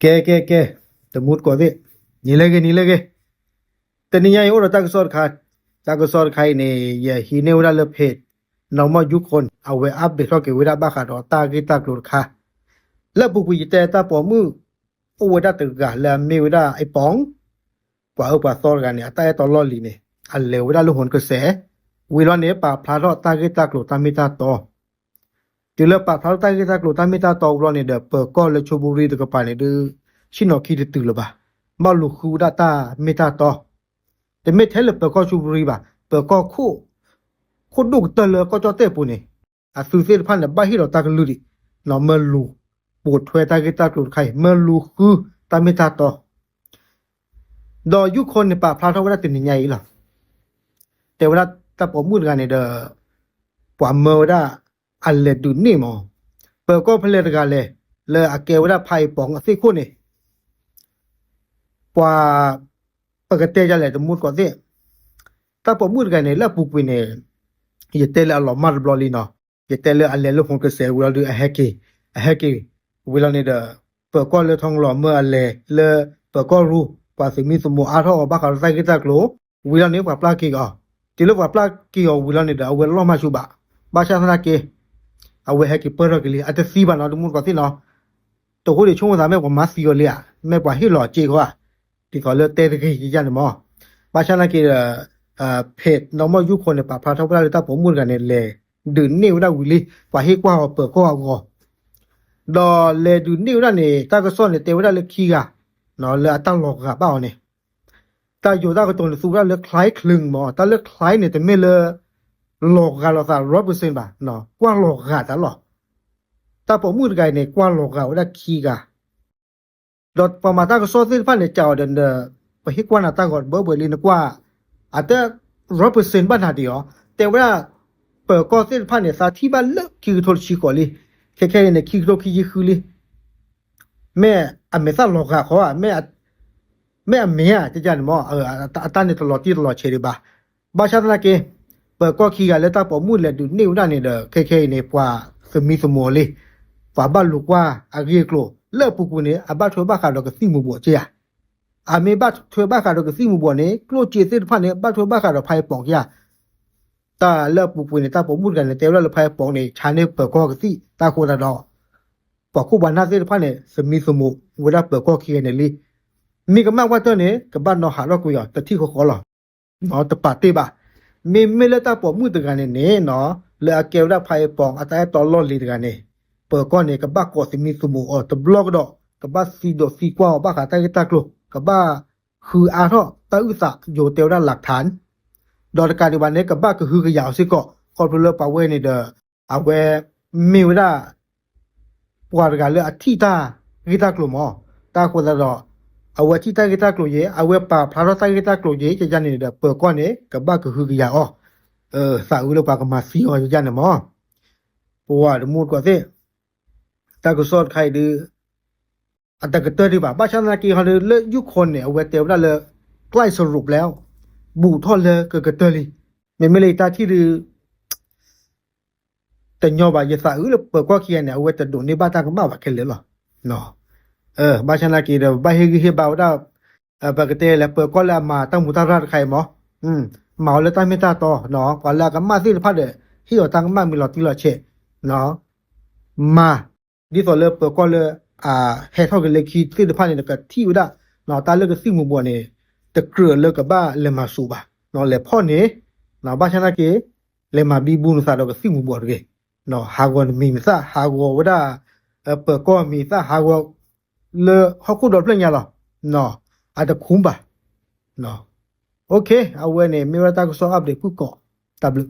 ကဲ ကဲ ကဲ, တမူတကိးသ့ၣ်, နံၤလၢဂ့ၤ နံၤလၢဂ့ၤ. တနံၤညါအံၤအိၣ်ဒီးတၢ်ကစီၣ်တခါ, တၢ်ကစီၣ်တခါအံၤန့ၣ် ယဟံးန့ၢ်ဝဲဒၣ်လၢ page နီၢ်မီၢ်ယူခိၣ် အဝဲ update ထီၣ်က့ၤဝဲဒၣ်ဘၣ်ဃးဒီးတၢ်ဂ့ၢ်တၢ်ကျိၤတခါ, လၢအပူၤကွံာ်ယတဲတၢ်ပိာ်မုၣ် အိၣ်ဝဲဒၣ်တဂၤလၢအမ့ၢ်ဝဲဒၣ်အပိာ် ပှၤအၢပှၤသီတဂၤန့ၣ် အတၢ်အဲၣ်တီလီၢ်လံၤန့ၣ် အလဲၤဝဲဒၣ်လၢဟိၣ်ကစဲး, ဝံၤလီၤန့ၣ် ပာ်ဖျါထီၣ်တၢ်ဂ့ၢ်တၢ်ကျိၤတၢ်မ့ၢ်တၢ်တီ တုၤလၢပာ်ဖျါထီၣ်တၢ်ဂ့ၢ်တၢ်ကျိၤတၢ်မ့ၢ်တၢ်တီဝံၤလီၤန့ၣ်ဒီး ပၢၤကီၢ်လၢခၠိပူၤရံတကပၤန့ၣ်ဒုး ဆ့ၣ်နီၤခံတတုၤလၢၤဘၣ်, ဘၣ်လူၤဃုဝဲဒၣ်တၢ်မ့ၢ်တၢ်တီ, တမ့ၢ်ထဲလၢပၢၤကီၢ်ခၠိပူၤရံဘၣ်, ပၢၤကီၢ်ခိၣ် ခိၣ်ဒိၣ်ကတၢၢ်လၢကီၢ်ကၠီၣ်တဲၣ်ပူၤန့ၣ် အသုးသ့ၣ်တဖၣ်န့ၣ် ဘၣ်ဟ့ၣ်လီၤတၢ်ကလုၢ်ဒံး, မၢလူၤပိာ်ထွဲတၢ်ဂ့ၢ်တၢ်ကျိၤတခါအံၤ မၢလူၤဃုတၢ်မ့ၢ်တၢ်တီ ဒီးယူခိၣ်န့ၣ်ပာ်ဖျါထီၣ်ဝဲဒၣ်တနံၤညါအံၤလီၤ. တဲဝဲဒၣ်တၢ်ပိာ်မုၣ်တဂၤန့ၣ်ဒီး ပှၤမၢဝဲဒၣ် အလဲၤဒုးန့ၢ်မး, ပၢၤကီၢ်ဖဲလဲၣ်တဂၤလဲၣ်, လၢအကဲဝဲဒၣ်ဖးအံၤပိာ်အသ့ၣ်ခိၣ်န့ၣ် ပှၤ ပကတဲယလဲၣ်တမူတကိးသ့ၣ်, တၢ်ပိာ်မုၣ်တဂၤန့ၣ် လၢအပူၤကွံာ်န့ၣ် ယတဲလၢအလီၤမၢ်တဘျီလံနီၤ, ယတဲလၢအလဲၤလၢဟိၣ်ကစဲးဝံၤလီၤဒုး အဟဲက့ၤ, အဟဲက့ၤဝံၤလီၤန့ၣ်ဒီး ပၢၤကီၢ်လၢထီၣ်လီၤမၢအလဲၤလၢ ပၢၤကီၢ်ရူ ပှၤသမံသမိးအါထီၣ်အီၤဘၣ်ဃးဒီးတၢ်ဂ့ၢ်တၢ်ကျိၤ, ဝံၤလီၤန့ၣ် ပှၤပျၢ်က့ၤအီၤ, တုၤလၢပှၤပျၢ်က့ၤအီၤဝံၤလီၤန့ၣ်ဒီး အဝဲလီၢ်မၢ်ဆူၣ်ဘၣ်, ဘၣ်ဆၣ်သနာ်က့ အဝဲဟဲက့ၤပၢၢ်ထီၣ်က့ၤလံ အတသံဘၣ်နီၤ တမူတကိးသ့ၣ်နီၤ, တဃိဒံးဆိကမိၣ်သးမ့ၢ်ပှၤမၤသံအီၤလံဧါ, မ့ၢ်ပှၤဟ့ၣ်လီၤစ့အီၤဧါ, ဒ်သိးလၢတဲတဂ့ၤယန့ၣ်မး, ဘၣ်ဆၣ်သနာ်က့ဒီး ဖဲနီၢ်မီၢ်ယူခိၣ်န့ၣ် ပာ်ဖျါထီၣ်ဝဲဒၣ်လၢတၢ်ပိာ်မုၣ်တဂၤန့ၣ် လဲၤဒုးန့ၢ်ဝဲဒၣ်ဝံၤလံ, ပှၤဟ့ၣ်ကွၢ်အီၤပၢၤကီၢ်အဂီၢ်, ဒီးလဲၤဒုးန့ၢ်ဝဲဒၣ်န့ၣ် တၢ်ကစီၣ်န့ၣ်တဲဝဲဒၣ်လၢခံဂၤ လၢအတၢ်လီၤဂာ်ဘၣ်အီၤန့ၣ်, တၢ်ယိၤတၢ်ကတိၤန့ၣ်သူဝဲဒၣ်လၢ คล้ายคลึง မး, တၢ်လၢ คล้าย န့ၣ် တမ့ၢ်လၢ လီၤဂာ်လိာ်သး ร้อยเปอร์เซ็นต์ ဘၣ်, ကွၢ်လီၤဂာ်တၢ်လီၤ, တၢ်ပိာ်မုၣ်တဂၤအံၤန့ၣ် ကွၢ်လီၤဂာ်ဝဲဒၣ်ခံဂၤ ဒီးပှၤမၤတၢ်ကစီၣ်သ့ၣ်တဖၣ်န့ၣ် ကးအီၤဒီး ပဟ့ၣ်ကွၢ်နၤတၢ်ဂီၤတဘၢဘၢလံ နကွၢ်, အတ ร้อยเปอร์เซ็นต์ ဘၣ်နၤဒံးအီၤ, တဲဝဲဒၣ် ပၢၤကီၢ်သ့ၣ်တဖၣ်န့ၣ် သးထံၣ်ဘၣ်လၢခံကထိတဆံဃိးလံ, ခဲခဲအံၤန့ၣ် ခံကထိခံဆံဃုလံ, မ့ၢ်အမဲာ်သၣ်လီၤဂာ်ဃီဧါ, မ့ၢ်အမ့ၢ်ဧါ ကန့ၣ်မး, အတၢ်န့ၣ်တလီၤတံၢ်တလီၤဆဲးဒံးဘၣ်, ဘၣ်ဆၣ်သနာ်က့ ပၢၤကီၢ်ခံဂၤလၢတၢ်ပိာ်မုၣ်လဲၤဒုးန့ၢ်ဝဲဒၣ်န့ၣ်ဒီး ခဲခဲအံၤန့ၣ် ပှၤသမံသမိးလံ, ပှၤဘၣ်လူၤကွၢ်အဂ့ၢ်အကျိၤ လၢအပူၤကွံာ်န့ၣ် အဘၣ်ထွဲဘၣ်ဃးဒီးကသံၣ်မူၤဘှီးက့ဧါ, အမ့ၢ်ဘၣ်ထွဲဘၣ်ဃးဒီးကသံၣ်မူၤဘှီးန့ၣ် ကျိၣ်စ့သ့ၣ်တဖၣ်န့ၣ် ဘၣ်ထွဲဘၣ်ဃးဒီးဖးအံၤပိာ်က့ဧါ, တၢ်လၢအပူၤကွံာ်န့ၣ် တၢ်ပိာ်မုၣ်တဂၤန့ၣ် တဲဝဲဒၣ်လၢဖးအံၤပိာ်န့ၣ် ဆါန့ၢ်ပၢၤကီၢ်ကသံၣ် တၢ်ဃိသတးဒီး ပှၤခိၣ်ပှၤနၢ်သ့ၣ်တဖၣ်န့ၣ် သမံသမိးဝဲဒၣ်ပၢၤကီၢ်ခံဂၤန့ၣ်လံ, မ့ၢ်ကမၣ်ကွၢ်တၢၢ်န့ၣ် ကဘၣ်နီၤဟးထီၣ်ကွံာ်အီၤ တထံၣ်ဃီဃီလီၤ, တပာ်တ့ၢ်ဘၣ်, မ့မ့ၢ်လၢတၢ်ပိာ်မုၣ်တဂၤန့ၣ်န့ၣ်နီၤ, လၢအကဲဝဲဒၣ်ဖးအံၤပိာ် အတၢ်အဲၣ်တီလီၢ်လံၤတဂၤန့ၣ်, ပၢၤကီၢ်န့ၣ် ကဘၣ်ကိးသမံသမိးအီၤတဘျီကဒီး, ကဘၣ်သံဒိးသံကွၢ်အီၤဘၣ်ဃးတၢ်ဂ့ၢ်တၢ်ကျိၤ, ကဘၣ်ဃုအါထီၣ်တၢ်အုၣ်သး ယိၤတဲဝဲဒၣ် หลักฐาน, ဒီးတကးဒံးဘၣ်န့ၣ် ကဘၣ်ကဟုကယာ်အီၤစ့ၢ်ကီး ခီဖျိလၢပှၤဝဲန့ၣ်ဒီး အဝဲမ့ၢ်ဝဲဒၣ် ပှၤတဂၤလၢအထံၣ်တၢ်ဂ့ၢ်တၢ်ကျိၤမး, တၢ်ဃိသတးဒီး အဝဲထံၣ်တၢ်ဂ့ၢ်တၢ်ကျိၤယဲ အဝဲပာ်ဖျါထီၣ်တၢ်ဂ့ၢ်တၢ်ကျိၤယဲ ကယန့ၣ်ဒီး ပၢၤကီၢ်န့ၣ် ကဘၣ်ကဟုကယာ်အီၤ, သးအုးလၢပှၤကမၤသံအီၤယန့ၣ်မး, ပဝဲတမူတကိးသ့ၣ်, တၢ်ကစီၣ်တခါအံၤဒုး အတကတၢၢ်ဒံးဘၣ်, ဘၣ်ဆၣ်သနာ်က့ဟီဒုး လၢယူခိၣ်န့ၣ် အဝဲတဲဝဲဒၣ်လၢ ใกล้สรุปแล้ว, ဘူးထီၣ်လၢကကတၢၢ်လံ, မ့မ့ၢ်လၢယတၢ်ထံၣ်ဒုး တညီဘၣ်, ယသးအုးလၢပၢၤကီၢ်ခံဂၤန့ၣ် အဝဲတဒိးန့ၢ်ဘၣ်တၢ်ကမၣ်ဘၣ်ခဲလၢာ်လီၤ, ဘၣ်ဆၣ်သနာ်က့ဒီး ဘၣ်ဟ့ၣ်ဂံၢ်ဟ့ၣ်ဘါဝဲဒၣ်, ပကတဲလၢပၢၤကီၢ်လၢအမၤတၢ်မူးတၢ်ရၢ်တခါအံၤမး, မၤအီၤလၢတၢ်မ့ၢ်တၢ်တီ, ပှၤလၢအကမၣ်သ့ၣ်တဖၣ်ဒီး ဟ့ၣ်အီၤတၢ်ကမၣ်မ့ၢ်လီၤတံၢ်လီၤဆဲး, မၤ ဒ်သိးလၢပၢၤကီၢ်လၢ အဟဲထီၣ်က့ၤလၢခံသ့ၣ်တဖၣ်န့ၣ် ကထံၣ်ဝဲဒၣ် တၢ်လၢကသံၣ်မူၤဘှီးန့ၣ် တကြၢးလၢကဘၣ်လဲၤမၤစူၤဘၣ်, လဲၤဖီၣ်န့ၣ်, ဘၣ်ဆၣ်သနာ်က့ လဲၤမၤဘံဘူနသးဒီးကသံၣ်မူၤဘှီးတဂ့ၤ, ဟးဂီၤနမံၤမသၣ် ဟးဂီၤဝဲဒၣ် ပၢၤကီၢ်မံၤသၣ် ဟးဂီၤလၢဟီၣ်ခိၣ်ဒီဖျၢၣ်ညါလီၤ, အတခူဘၣ် OK, အဝဲန့ၣ် မ့ၢ်ဝဲဒၣ်တၢ်ကစီၣ် update ဖုၣ်ကိာ်, တၢ်ဘျုး